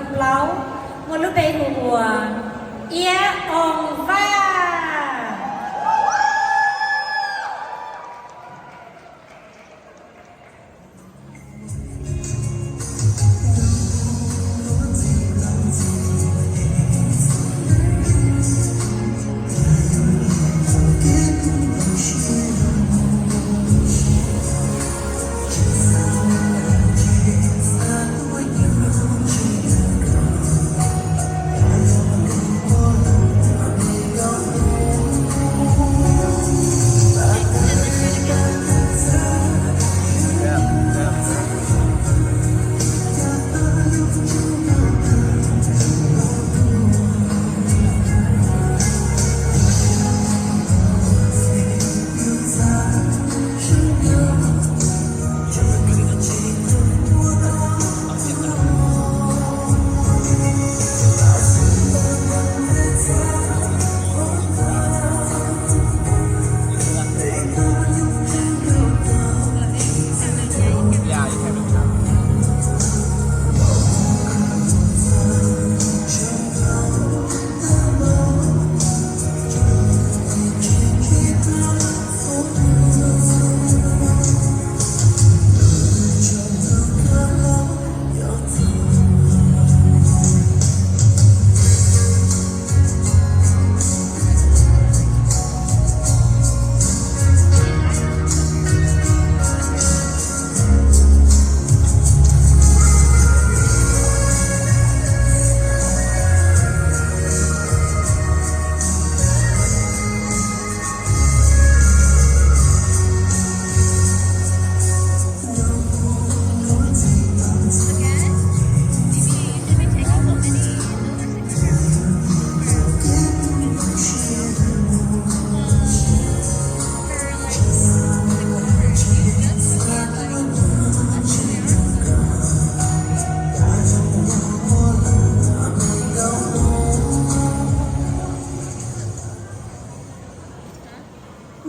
plaub muaj lub npe hu ua Iab Oos Vaj.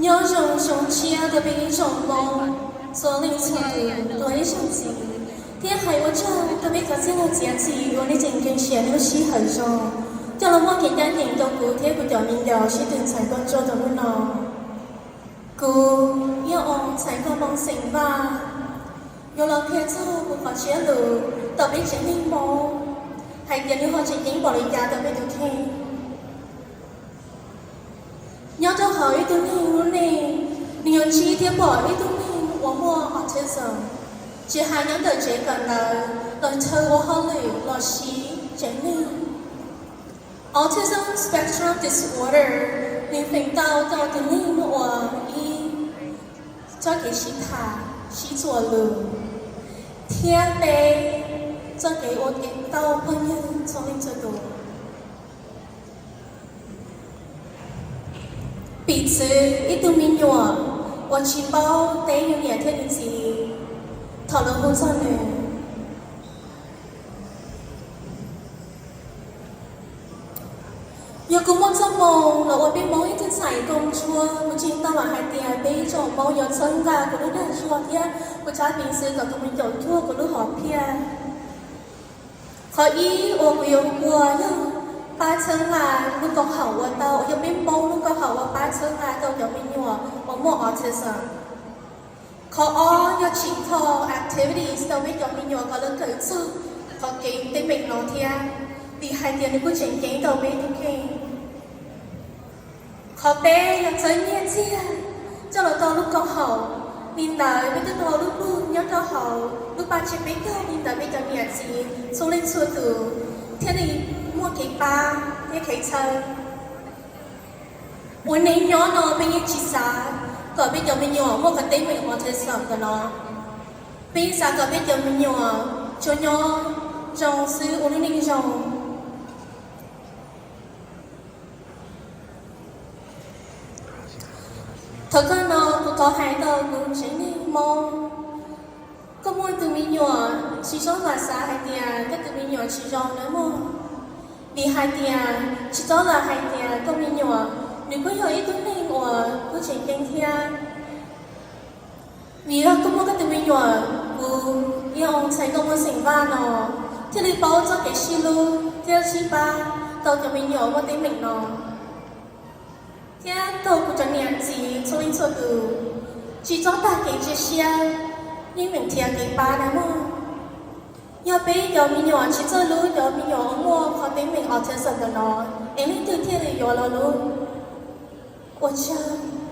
Nyob zoo xyoo tshiab rau peb ib tsoom Hmoob txhua leej txhua tus, rau ib zaug ntxiv, thiab hais ua tsaug rau peb cov txij nkawm txiav txim uas nej tseem nkees siab lub sij hawm zoo coj los muab kev ncaj ncees rau kuv thiab kuv cov me nyuam sib tw ntxhais nkauj ntsuab rau hnub no. Kuv Iab Oos ntxhais nkauj Hmoob xeem Vaj yuav los qhia txog kuv qhov tshiab lus rau peb tsev neeg Hmoob hais tias nws ho tseem ceeb npaum li cas rau peb tus kheej. Nyob rau hauv ib tug neeg lub neej, nws yuav ntsib thiab pom ib tug neeg uas muaj autism, tsis hais nyob ntawm tsev kawm ntawv los chaw ua hauj lwm los sis tsev neeg. Autism spectrum disorder nws feem ntau rau tus neeg muaj ua ib txoj kev sib tham sib txuas lus thiab peb txoj kev ua kev tau phooj ywg txhua leej txhua tus. Piv txwv ib tug me nyuam uas tsis paub teb nws niam thiab nws txiv thaum lawv hu txog nws. Yog kuv muaj txoj hmoo los ua peb Hmoob ib tug ntxhais nkauj ntsuab, kuv tseem tau lam hais tias peb ib tsoom Hmoob yuav txhawb nqa kuv lub dag zog thiab kuv tsav peev xwm kom kuv mus caum cuag kuv lub hom phiaj. Qhov ib uas kuv yuav ua yog pab txhawb nqa lub koom haum uas tau, uas yog peb Hmoob lub koom haum uas pab txhawb nqa rau cov me nyuam uas muaj autism. Qhov ob yog tsim kho activities rau peb cov me nyuam kom lawv kawm txog qhov kev teeb meem no thiab, vim hais tias nws kuj tseem ceeb rau peb tus kheej. Qhov peb yog txawb nyiaj txiag coj los rau lub koom haum, li ntawd peb twb tau lub npuj nyob rau hauv lub paj tsiab peb caug, li ntawd peb cov niam txiv txhua leej txhua tus thiaj li muaj kev pab thiab kev txhawb. Ua neej nyob no peb yeej tsis xav kom peb cov me nyuam muaj qhov teeb meem autism ntawm no. Peb yeej xav kom peb cov me nyuam tsuas nyob zoo xwb, ua lub neej zoo. Thaum kawg no kuv thov hais rau kuv tsev neeg Hmoob, koj muaj tus me nyuam tsis txhob lam xav hais tias koj tus me nyuam tsis zoo nawb mog. Vim hais tias tsis txhob lam hais tias koj me nyuam nws kuj yog ib tug neeg uas kuj tseem ceeb thiab. Vim yog koj muaj koj tus me nyuam, kuv Iab Oos ntxhais nkauj Hmoob xeem Vaj no thiaj li Paub txoj kev sib hlub thiab sib pab rau cov me nyuam muaj teeb meem no, thiab rau kuv cov niam txiv txhua leej txhua tus, tsis txhob tag kev cia siab, yeej meem nrhiav kev pab nawb mog. Yog peb cov me nyuam tsis txawj hlub cov me nyuam muaj qhov teeb meem autism ntawm no, es leej twg thiaj li yuav los hlub? Ua tsaug.